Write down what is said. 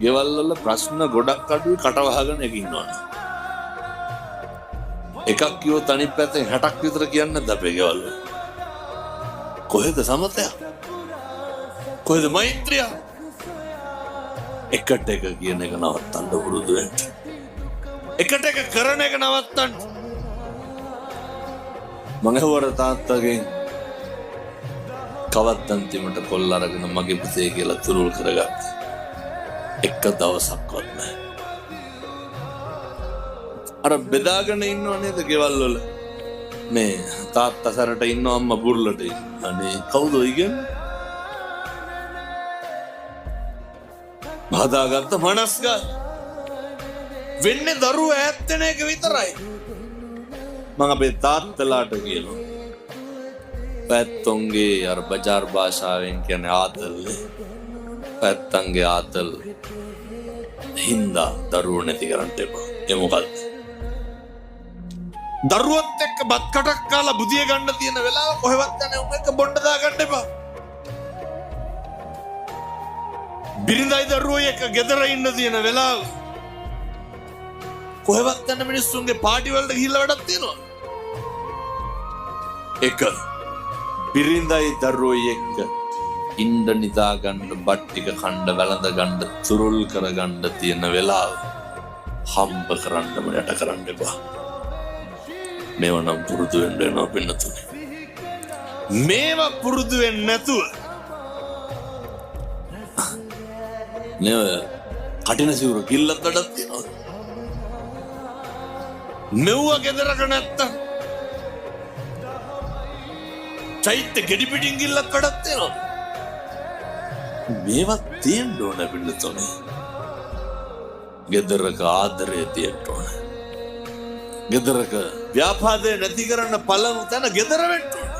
ගෙවල් වල ප්‍රශ්න ගොඩක් අඩුයි කට වහගෙන එක ඉන්නවනේ. එකක් කිව්වොත් අනිත් පැත්තෙන් 60ක් විතර කියන්නේ නැද්ද අපේ ගෙවල් වල? කොහෙද සමතය? කොහෙද මෛත්‍රිය? එකට එක කියන එක නවත්තන්න පුරුදු වෙන්න. එකට එක කරන එක නවත්තන්න. මං ඇහුවර තාත්තගෙන් කවත් අන්තිමට කොල්ල අරගෙන මගේ පුතේ කියලා තුරුල් කරගත්තා. එක දවසක්වත් නෑ. අර බෙදාගෙන ඉන්නව නේද ගෙවල් වල? මේ තාත්තා සැරට ඉන්නවා අම්මා බුරුලට ඉන්නවා. අනේ කවුද ඔය කියන්නේ? හදාගත්ත මනස්ගා වෙන්නේ දරුවෝ ඈත් වෙන එක විතරයි. මං අපේ තාත්තලාට කියනවා. පැත්තොන්ගේ අර බජාර් භාෂාවෙන් කියන්නේ ආතල්නේ. පැත්තන්ගේ ආතල් හින්දා දරුවෝ නැති කරන්න එපා. ඒ මොකද්ද? දරුවොත් එක්ක බත් කටක් කාලා බුදිය ගන්න තියෙන වෙලාව කොහෙවත් යන්නේ උන් එක්ක බොණ්ඩ දා ගන්න එපා. බිරිඳයි දරුවෝයි එක්ක ගෙදර ඉන්න තියෙන වෙලාව කොහෙවත් යන මිනිස්සුන්ගේ පාටි වලට ගිහිල්ලා වැඩක් තියෙනවා. එක බිරිඳයි දරුවෝයි එක්ක ඉන්න නිදා ගන්න බත් ටික කණ්ඩ වැළඳ ගන්න තුරුල් කරගන්න තියෙන වෙලාව හම්බ කරන්නම යට කරන්න එපා. මේවා නම් පුරුදු වෙන්න වෙනවා පින්නතුනේ. මේවා පුරුදු වෙන්නේ නැතුව නේ ඔය කටින සිවුර කිල්ලත් වැඩක් තියෙනවද? මෙව්ව ගෙදරක නැත්තම් චෛත්‍ය ගෙඩි පිටින් ගිල්ලත් වැඩක් තියෙනවද? මේවා තියෙන්න ඕන පින්නතුනේ. ගෙදරක ආදරය තියෙන්න ඕන. ගෙදරක ව්‍යාපාදය නැති කරන්න පළමු තැන ගෙදර වෙන්න ඕන.